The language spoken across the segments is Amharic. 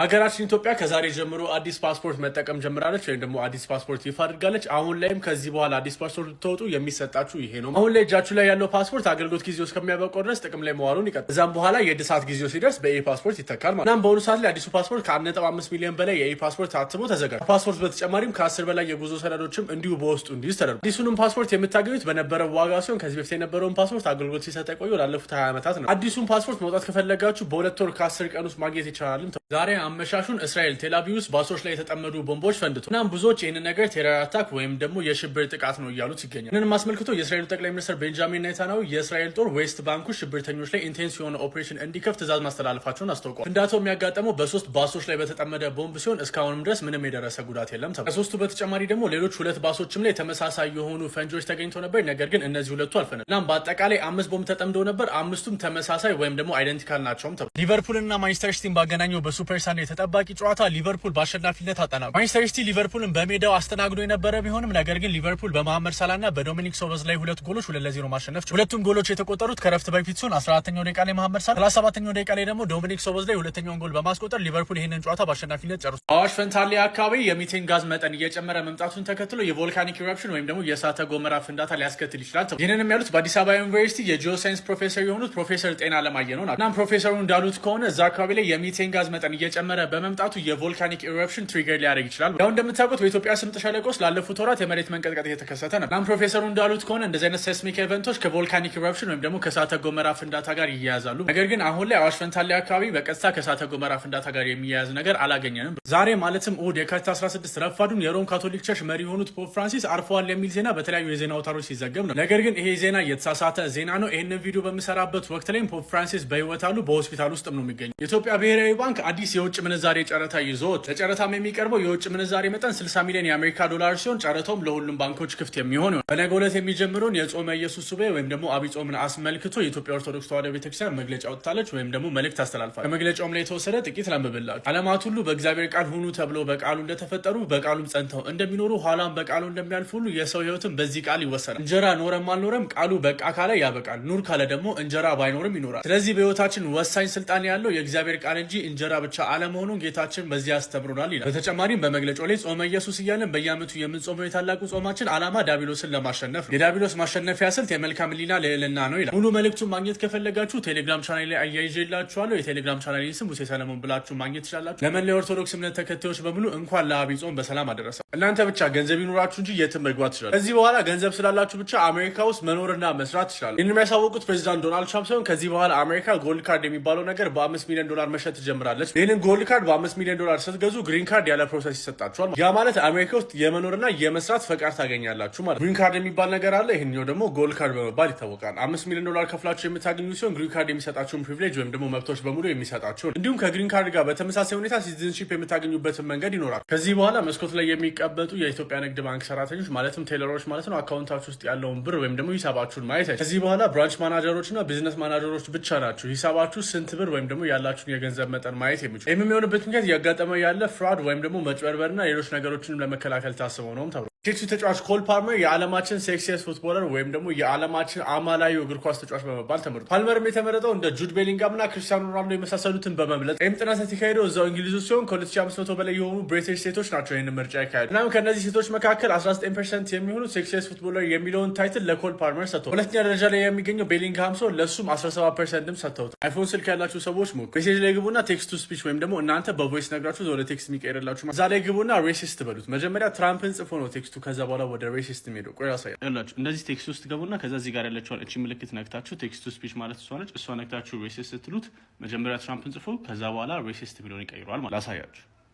ሀገራችን ኢትዮጵያ ከዛሬ ጀምሮ አዲስ ፓስፖርት መጠቀም ጀምራለች፣ ወይም ደግሞ አዲስ ፓስፖርት ይፋ አድርጋለች። አሁን ላይም ከዚህ በኋላ አዲስ ፓስፖርት ብትወጡ የሚሰጣችሁ ይሄ ነው። አሁን ላይ እጃችሁ ላይ ያለው ፓስፖርት አገልግሎት ጊዜው እስከሚያበቃው ድረስ ጥቅም ላይ መዋሉን ይቀጥላል። ከዛም በኋላ የእድሳት ጊዜው ሲደርስ በ e-passport ይተካል ማለት። እናም በአሁኑ ሰዓት ላይ አዲሱ ፓስፖርት ከ1.5 ሚሊዮን በላይ የ e-passport ታትሞ ተዘጋጅቷል። ከፓስፖርት በተጨማሪም ከ10 በላይ የጉዞ ሰነዶችም እንዲሁ በውስጡ እንዲይዝ ተደርጓል። አዲሱንም ፓስፖርት የምታገኙት በነበረው ዋጋ ሲሆን ከዚህ በፊት የነበረውን ፓስፖርት አገልግሎት ሲሰጥ የቆየው ላለፉት 20 ዓመታት ነው። አዲሱን ፓስፖርት መውጣት ከፈለጋችሁ በ2 ወር ከ10 ቀን ውስጥ ማግኘት ይቻላልም። ዛሬ አመሻሹን እስራኤል ቴልአቪቭ ውስጥ ባሶች ላይ የተጠመዱ ቦምቦች ፈንድቶ እናም ብዙዎች ይህንን ነገር terror attack ወይም ደግሞ የሽብር ጥቃት ነው እያሉት ይገኛል። ይህንንም አስመልክቶ የእስራኤሉ ጠቅላይ ሚኒስትር ቤንጃሚን ኔታንያሁ የእስራኤል ጦር ዌስት ባንኩ ሽብርተኞች ላይ intense የሆነ ኦፕሬሽን እንዲከፍት ትእዛዝ ማስተላለፋቸውን አስታውቀዋል። ፍንዳታው የሚያጋጠመው በሶስት ባሶች ላይ በተጠመደ ቦምብ ሲሆን እስካሁንም ድረስ ምንም የደረሰ ጉዳት የለም ተብሏል። ከሶስቱ በተጨማሪ ደግሞ ሌሎች ሁለት ባሶችም ላይ ተመሳሳይ የሆኑ ፈንጂዎች ተገኝተው ነበር። ነገር ግን እነዚህ ሁለቱ አልፈነዱም። እናም በአጠቃላይ አምስት ቦምብ ተጠምደው ነበር። አምስቱም ተመሳሳይ ወይም ደግሞ identical ናቸውም ተብሏል። ሊቨርፑል እና ማንቸስተር ሲቲን ባገናኘው በ Super Sunday ተጠባቂ ጨዋታ ሊቨርፑል በአሸናፊነት አጠናቋል። ማንቸስተር ሲቲ ሊቨርፑልን በሜዳው አስተናግዶ የነበረ ቢሆንም ነገር ግን ሊቨርፑል በመሐመድ ሳላና በዶሚኒክ ሶቦዝላይ ሁለት ጎሎች 2-0 ማሸነፍ ችሏል። ሁለቱም ጎሎች የተቆጠሩት ከረፍት በፊት ሲሆን 14ኛው ደቂቃ ላይ መሐመድ ሳላ፣ 37ኛው ደቂቃ ላይ ደግሞ ዶሚኒክ ሶቦዝላይ ሁለተኛውን ጎል በማስቆጠር ሊቨርፑል ይህንን ጨዋታ በአሸናፊነት ጨርሷል። አዋሽ ፈንታሌ አካባቢ የሚቴን ጋዝ መጠን እየጨመረ መምጣቱን ተከትሎ የ volcanic eruption ወይም ደግሞ የእሳተ ገሞራ ፍንዳታ ሊያስከትል ይችላል። ይህንንም ያሉት በአዲስ አበባ ዩኒቨርሲቲ የ geoscience ፕሮፌሰር የሆኑት ፕሮፌሰር ጤና አለማየሁ ነው። እናም ፕሮፌሰሩ እንዳሉት ከሆነ እዛ አካባቢ ላይ የሚቴን ጋዝ መጠን እየጨመረ በመምጣቱ የ volcanic eruption trigger ሊያደርግ ይችላል። ያው እንደምታውቁት በኢትዮጵያ ስምጥ ሸለቆ ውስጥ ላለፉት ወራት የመሬት መንቀጥቀጥ እየተከሰተ ነው። እናም ፕሮፌሰሩ እንዳሉት ከሆነ እንደዚህ አይነት seismic event ኦች ከ volcanic eruption ወይም ደግሞ ከእሳተ ገሞራ ፍንዳታ ጋር ይያያዛሉ። ነገር ግን አሁን ላይ አዋሽ ፈንታሌ አካባቢ በቀጥታ ከእሳተ ገሞራ ፍንዳታ ጋር የሚያያዝ ነገር አላገኘንም። ዛሬ ማለትም እሁድ የካቲት 16 ረፋዱን የሮም ካቶሊክ church መሪ የሆኑት Pope ፍራንሲስ አርፈዋል የሚል ዜና በተለያዩ የዜና አውታሮች ሲዘገብ ነው። ነገር ግን ይሄ ዜና የተሳሳተ ዜና ነው። ይህንን ቪዲዮ በምሰራበት ወቅት ላይም Pope ፍራንሲስ በህይወት አሉ፣ በሆስፒታል ውስጥም ነው የሚገኙ። የኢትዮጵያ ብሔራዊ ባንክ አዲስ የውጭ ምንዛሬ ጨረታ ይዞ ለጨረታም የሚቀርበው የውጭ ምንዛሬ መጠን 60 ሚሊዮን የአሜሪካ ዶላር ሲሆን ጨረታውም ለሁሉም ባንኮች ክፍት የሚሆን ይሆናል። በነገው ዕለት የሚጀምረውን የጾመ ኢየሱስ ሱባኤ ወይም ደግሞ አብይ ጾምን አስመልክቶ የኢትዮጵያ ኦርቶዶክስ ተዋሕዶ ቤተክርስቲያን መግለጫ ወጥታለች ወይም ደግሞ መልእክት አስተላልፋለች። ከመግለጫውም ላይ የተወሰደ ጥቂት ላንብብላችሁ። ዓለማት ሁሉ በእግዚአብሔር ቃል ሁኑ ተብሎ በቃሉ እንደተፈጠሩ፣ በቃሉም ጸንተው እንደሚኖሩ፣ ኋላም በቃሉ እንደሚያልፉ ሁሉ የሰው ሕይወትም በዚህ ቃል ይወሰናል። እንጀራ ኖረም አልኖረም ቃሉ በቃ ካለ ያበቃል፣ ኑር ካለ ደግሞ እንጀራ ባይኖርም ይኖራል። ስለዚህ በሕይወታችን ወሳኝ ስልጣን ያለው የእግዚአብሔር ቃል እንጂ እንጀራ ብቻ አለመሆኑን ጌታችን በዚህ ያስተምሩናል ይላል። በተጨማሪም በመግለጫው ላይ ጾመ ኢየሱስ እያለን በየዓመቱ የምንጾመው የታላቁ ጾማችን ዓላማ ዲያብሎስን ለማሸነፍ ነው። የዲያብሎስ ማሸነፊያ ስልት የመልካም ሕሊና ልዕልና ነው ይላል። ሙሉ መልእክቱን ማግኘት ከፈለጋችሁ ቴሌግራም ቻናል ላይ አያይዤላችኋለሁ። የቴሌግራም ቻናል ስም ሙሴ ሰለሞን ብላችሁ ማግኘት ትችላላችሁ። ለመላው የኦርቶዶክስ እምነት ተከታዮች በሙሉ እንኳን ለአብይ ጾም በሰላም አደረሰ። እናንተ ብቻ ገንዘብ ይኑራችሁ እንጂ የትም መግባት ትችላላችሁ። ከዚህ በኋላ ገንዘብ ስላላችሁ ብቻ አሜሪካ ውስጥ መኖርና መስራት ትችላላችሁ። ይህን የሚያሳወቁት ፕሬዚዳንት ዶናልድ ትራምፕ ሲሆን ከዚህ በኋላ አሜሪካ gold card የሚባለው ነገር በ5 ሚሊዮን ዶላር መሸጥ ትጀምራለች። ይህንን gold card በ5 ሚሊዮን ዶላር ስትገዙ green card ያለ process ይሰጣችኋል። ያ ማለት አሜሪካ ውስጥ የመኖርና የመስራት ፈቃድ ታገኛላችሁ ማለት። Green card የሚባል ነገር አለ። ይህኛው ደግሞ gold card በመባል ይታወቃል። 5 ሚሊዮን ዶላር ከፍላችሁ የምታገኙ ሲሆን green card የሚሰጣችሁን privilege ወይም ደግሞ መብቶች በሙሉ የሚሰጣችሁ፣ እንዲሁም ከ green card ጋር በተመሳሳይ ሁኔታ citizenship የምታገኙበትን መንገድ ይኖራል። ከዚህ በኋላ መስኮት ላይ የሚቀመጡ የኢትዮጵያ ንግድ ባንክ ሰራተኞች ማለትም teller ኦች ማለት ነው account ኣችሁ ውስጥ ያለውን ብር ወይም ደግሞ ሂሳባችሁን ማየት። ከዚህ በኋላ branch manager ኦች እና business manager ኦች ብቻ ናቸው ሂሳባችሁ ስንት ብር ወይም ደግሞ ያላችሁን የገንዘብ መጠን ማየት የሚችሉ። ይህም የሚሆንበት ምክንያት እያጋጠመ ያለ fraud ወይም ደግሞ መጭበርበርና ሌሎች ነገሮችንም ለመከላከል ታስበው ነውም ተብሏል። ቼልሲ ተጫዋች ኮል ፓልመር የዓለማችን sexiest footballer ወይም ደግሞ የዓለማችን አማላዩ እግር ኳስ ተጫዋች በመባል ተመርጧል። ፓልመርም የተመረጠው እንደ ጁድ ቤሊንጋም እና ክርስቲያኖ ሮናልዶ የመሳሰሉትን በመብለጥ። ይህም ጥናት የተካሄደው እዛው እንግሊዝ ውስጥ ሲሆን ከ2500 በላይ የሆኑ ብሪቲሽ ሴቶች ናቸው ይህንን ምርጫ ያካሄዱ። እናም ከእነዚህ ሴቶች መካከል 19% የሚሆኑት sexiest footballer የሚለውን title ለኮል ፓልመር ሰጥተው፣ ሁለተኛ ደረጃ ላይ የሚገኘው ቤሊንግሃም ሲሆን ለእሱም 17% ድምፅ ሰጥተውታል። አይፎን ስልክ ያላችሁ ሰዎች ሞክሩ። Message ላይ ግቡና text to speech ወይም ደግሞ እናንተ በ voice ነግራችሁ ወደ text የሚቀይርላችሁ እዛ ላይ ግቡና racist በሉት። መጀመሪያ ትራምፕን ጽፎ ነው text ኡ ከዛ በኋላ ወደ racist የሚሄደው። ቆይ ያሳያል። ያላችሁ እንደዚህ text ውስጥ ገቡና ከዛ እዚህ ጋር ያለችውን እቺ ምልክት ነክታችሁ text to speech ማለት እሷ ነች። እሷ ነክታችሁ racist ስትሉት መጀመሪያ ትራምፕን ጽፎ ከዛ በኋላ racist የሚለውን ይቀይረዋል ማለት። ላሳያችሁ፣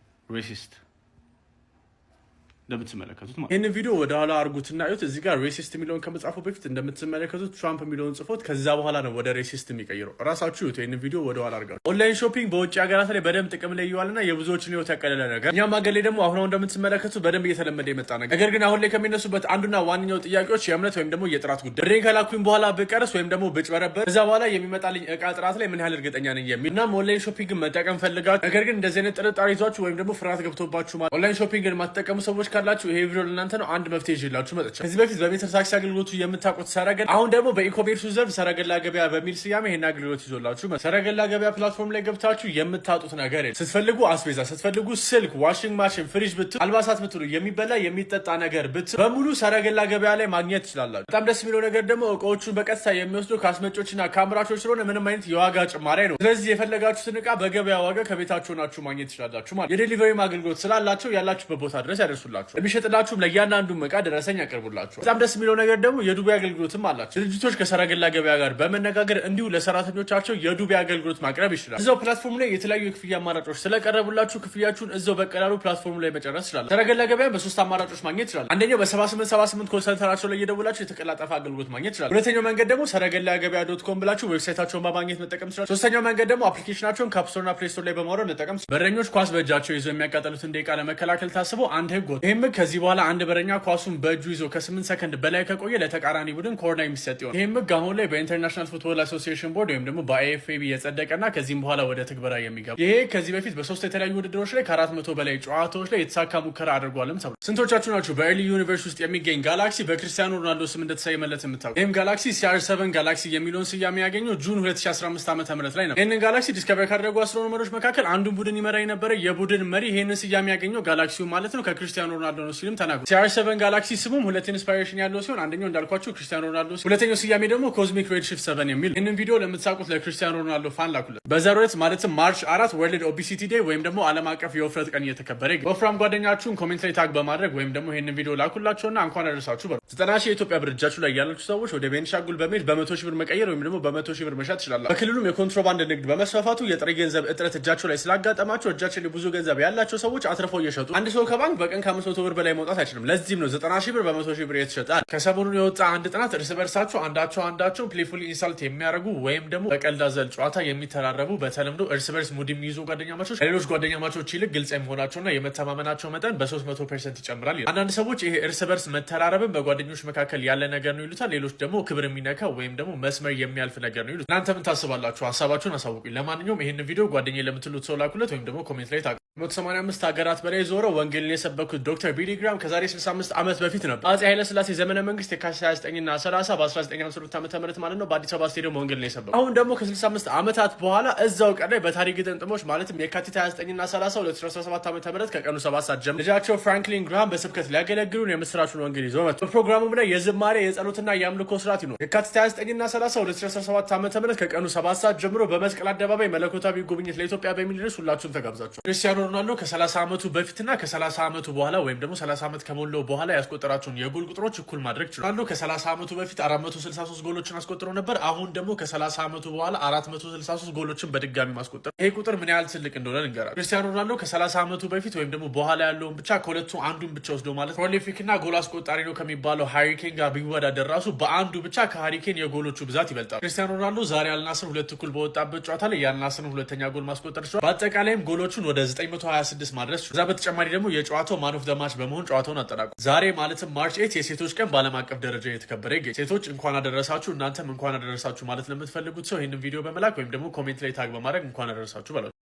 racist እንደምትመለከቱት ማለት። ይህንን ቪዲዮ ወደ ኋላ አርጉትና እዩት። እዚህ ጋር racist የሚለውን ከመጻፉ በፊት እንደምትመለከቱት ትራምፕ የሚለውን ጽፎት ከዛ በኋላ ነው ወደ racist የሚቀይረው። ራሳችሁ እዩት። ይህንን ቪዲዮ ወደ ኋላ አርጋችሁ። Online shopping በውጭ ሀገራት ላይ በደንብ ጥቅም ላይ እየዋለና የብዙዎችን ህይወት ያቀለለ ነገር፣ እኛም ሀገር ላይ ደግሞ አሁን አሁን እንደምትመለከቱት በደንብ እየተለመደ የመጣ ነገር። ነገር ግን አሁን ላይ ከሚነሱበት አንዱና ዋነኛው ጥያቄዎች የእምነት ወይም ደግሞ የጥራት ጉዳይ፣ ብሬን ከላኩኝ በኋላ ብቀርስ ወይም ደግሞ ብጭበረበር ከዛ በኋላ የሚመጣልኝ እቃ ጥራት ላይ ምን ያህል እርግጠኛ ነኝ የሚል። እናም online shopping መጠቀም ፈልጋችሁ ነገር ግን እንደዚህ አይነት ጥርጣሬ ይዟችሁ ወይም ደግሞ ፍርሃት ገብቶባችሁ ማለት online shopping ን የማትጠቀሙ ሰዎች ካላችሁ ይሄ ቪዲዮ ለእናንተ ነው። አንድ መፍትሄ ይዤላችሁ መጥቻለሁ። ከዚህ በፊት በሜትር ታክሲ አገልግሎቱ የምታውቁት ሰረገላ፣ አሁን ደግሞ በ e-commerce ኡ ዘርፍ ሰረገላ ገበያ በሚል ስያሜ ይሄን አገልግሎት ይዞላችሁ ሰረገላ ገበያ platform ላይ ገብታችሁ የምታጡት ነገር የለም። ስትፈልጉ አስቤዛ፣ ስትፈልጉ ስልክ፣ washing machine፣ ፍሪጅ ብትሉ፣ አልባሳት ብትሉ፣ የሚበላ የሚጠጣ ነገር ብትሉ በሙሉ ሰረገላ ገበያ ላይ ማግኘት ትችላላችሁ። በጣም ደስ የሚለው ነገር ደግሞ እቃዎቹን በቀጥታ የሚወስዱ ከአስመጮችና ከአምራቾች ስለሆነ ምንም አይነት የዋጋ ጭማሪ ነው። ስለዚህ የፈለጋችሁትን እቃ በገበያ ዋጋ ከቤታችሁ ሆናችሁ ማግኘት ትችላላችሁ ማለት። የ delivery ም አገልግሎት ስላላቸው ያላችሁበት ቦታ ድረስ ያደርሱላችሁ። የሚሸጥላችሁም ለእያንዳንዱም እቃ ደረሰኝ ያቀርቡላችሁ። በጣም ደስ የሚለው ነገር ደግሞ የዱቤ አገልግሎትም አላቸው። ድርጅቶች ከሰረገላ ገበያ ጋር በመነጋገር እንዲሁ ለሰራተኞቻቸው የዱቤ አገልግሎት ማቅረብ ይችላል። እዛው platform ላይ የተለያዩ የክፍያ አማራጮች ስለቀረቡላችሁ ክፍያችሁን እዛው በቀላሉ platform ኡ ላይ መጨረስ ይችላል። ሰረገላ ገበያ በሶስት አማራጮች ማግኘት ይችላል። አንደኛው በ7878 call center ኣቸው ላይ እየደወላችሁ የተቀላጠፈ አገልግሎት ማግኘት ይችላል። ሁለተኛው መንገድ ደግሞ ሰረገላ ገበያ.com ብላችሁ website ኣቸውን በማግኘት መጠቀም ይችላል። ሶስተኛው መንገድ ደግሞ application ኣቸውን ከ App Store ና Play Store ላይ በማውረድ መጠቀም። በረኞች ኳስ በእጃቸው ይዘው የሚያቃጠሉትን ደቂቃ ለመከላከል ታስቦ አንድ ህግ ወጣ። ይህም ህግ ከዚህ በኋላ አንድ በረኛ ኳሱን በእጁ ይዞ ከ8 ሰከንድ በላይ ከቆየ ለተቃራኒ ቡድን corner የሚሰጥ ይሆናል። ይህም ህግ አሁን ላይ በ International Football Association Board ወይም ደግሞ በ IFAB የጸደቀና ከዚህም በኋላ ወደ ትግበራ የሚገባ፣ ይሄ ከዚህ በፊት በሶስት የተለያዩ ውድድሮች ላይ ከ400 በላይ ጨዋታዎች ላይ የተሳካ ሙከራ አድርጓልም ተብሏል። ስንቶቻችሁ ናችሁ በ early universe ውስጥ የሚገኝ ጋላክሲ በክርስቲያኖ ሮናልዶ ስም እንደተሰየመለት የምታውቁ? ይህም ጋላክሲ CR7 ጋላክሲ የሚለውን ስያሜ ያገኘው June 2015 ዓ ም ላይ ነው። ይህንን ጋላክሲ discover ካደረጉ astronomer ኦች መካከል አንዱን ቡድን ይመራ የነበረ የቡድን መሪ ይህንን ስያሜ ያገኘው ጋላክሲው ማለት ነው ከክርስቲያኖ ሮናልዶ ነው ሲልም ተናግሯል። CR7 ጋላክሲ ስሙም ሁለት inspiration ያለው ሲሆን አንደኛው እንዳልኳችሁ ክርስቲያኖ ሮናልዶ፣ ሁለተኛው ስያሜ ደግሞ cosmic redshift 7 የሚል። ይህንን ቪዲዮ ለምታውቁት ለክርስቲያኖ ሮናልዶ fan ላኩለት። በዛሬው ዕለት ማለትም March 4 World Obesity Day ወይም ደግሞ ዓለም አቀፍ የውፍረት ቀን እየተከበረ ይገኛል። ወፍራም ጓደኛችሁን comment ላይ tag በማድረግ ወይም ደግሞ ይህንን ቪዲዮ ላኩላቸውና እንኳን አደረሳችሁ በሉ። 90,000 የኢትዮጵያ ብር እጃችሁ ላይ ያላችሁ ሰዎች ወደ ቤንሻንጉል በመሄድ በ100,000 ብር መቀየር ወይም ደግሞ በ100,000 ብር መሸጥ ትችላላችሁ። በክልሉም የኮንትሮባንድ ንግድ በመስፋፋቱ የጥሬ ገንዘብ እጥረት እጃቸው ላይ ስላጋጠማቸው እጃቸው ላይ ብዙ ገንዘብ ያላቸው ሰዎች አትርፈው እየሸጡ፣ አንድ ሰው ከባንክ በቀን ከ500 ብር በላይ መውጣት አይችልም። ለዚህም ነው 90,000 ብር በ100,000 ብር የተሸጠ። ከሰሞኑን የወጣ አንድ ጥናት እርስ በርሳቸው አንዳቸው አንዳቸውን playfully insult የሚያደርጉ ወይም ደግሞ በቀልድ አዘል ጨዋታ የሚተራረቡ፣ በተለምዶ እርስ በርስ ሙድ የሚይዙ ጓደኛማቾች ከሌሎች ጓደኛማቾች ይልቅ ግልጽ የመሆናቸውና የመተማመናቸው መጠን በ300% ይጨምራል። አንዳንድ ሰዎች ይሄ እርስ በርስ መተራረብን በጓደኞች መካከል ያለ ነገር ነው ይሉታል። ሌሎች ደግሞ ክብር የሚነካ ወይም ደግሞ መስመር የሚያልፍ ነገር ነው ይሉታል። እናንተ ምን ታስባላችሁ? ሀሳባችሁን አሳውቁኝ። ለማንኛውም ይህን ቪዲዮ ጓደኛ ለምትሉት ሰው ላኩለት ወይም ደግሞ comment ላይ 185 ሀገራት በላይ ዞረው ወንጌልን የሰበኩት ዶክተር ቢሊ ግራም ከዛሬ 65 ዓመት በፊት ነበር አፄ ኃይለስላሴ ዘመነ መንግስት የካቲት 29 እና 30 በ1952 ዓ ም ማለት ነው በአዲስ አበባ ስቴዲየም ወንጌልን የሰበኩት። አሁን ደግሞ ከ65 ዓመታት በኋላ እዛው ቀን ላይ በታሪክ ግጥምጥሞች ማለትም የካቲት 29 እና 30 2017 ዓ ም ከቀኑ 7 ሰዓት ጀምሮ ልጃቸው ፍራንክሊን ግራሃም በስብከት ሊያገለግሉን የምስራቹን ወንጌል ይዘው መጡ። በፕሮግራሙም ላይ የዝማሬ፣ የጸሎትና የአምልኮ ስርዓት ይኖር። የካቲት 29 እና 30 2017 ዓ ም ከቀኑ 7 ሰዓት ጀምሮ በመስቀል አደባባይ መለኮታዊ ጉብኝት ለኢትዮጵያ በሚል ርዕስ ሁላችሁም ተጋብዛችኋል። ክርስቲያኖ ሮናልዶ ከ30 ዓመቱ በፊትና ከ30 ዓመቱ በኋላ ወይም ደግሞ 30 ዓመት ከሞላው በኋላ ያስቆጠራቸውን የጎል ቁጥሮች እኩል ማድረግ ችሏል። ሮናልዶ ከ30 ዓመቱ በፊት 463 ጎሎችን አስቆጥሮ ነበር። አሁን ደግሞ ከ30 ዓመቱ በኋላ 463 ጎሎችን በድጋሚ ማስቆጠር፣ ይሄ ቁጥር ምን ያህል ትልቅ እንደሆነ ልንገራችሁ። ክርስቲያኖ ሮናልዶ ከ30 ዓመቱ በፊት ወይም ደግሞ በኋላ ያለውን ብቻ ከሁለቱ አንዱን ብቻ ወስዶ ማለት prolific እና ጎል አስቆጣሪ ነው ከሚባለው ሃሪ ኬን ጋር ቢወዳደር ራሱ በአንዱ ብቻ ከሃሪ ኬን የጎሎቹ ብዛት ይበልጣል። ክርስቲያኖ ሮናልዶ ዛሬ አልናስር 2 እኩል በወጣበት ጨዋታ ላይ የአልናስርን ሁለተኛ ጎል ማስቆጠር ችሏል። በአጠቃላይም ጎሎቹን ወደ 926 ማድረስ ችሏል። ከዛ በተጨማሪ ደግሞ የጨዋታው man of the match በመሆን ጨዋታውን አጠናቋል። ዛሬ ማለትም March 8 የሴቶች ቀን በዓለም አቀፍ ደረጃ እየተከበረ ይገኛል። ሴቶች እንኳን አደረሳችሁ። እናንተም እንኳን አደረሳችሁ ማለት ለምትፈልጉት ሰው ይህንን ቪዲዮ በመላክ ወይም ደግሞ comment ላይ tag በማድረግ እንኳን አደረሳችሁ በላቸው።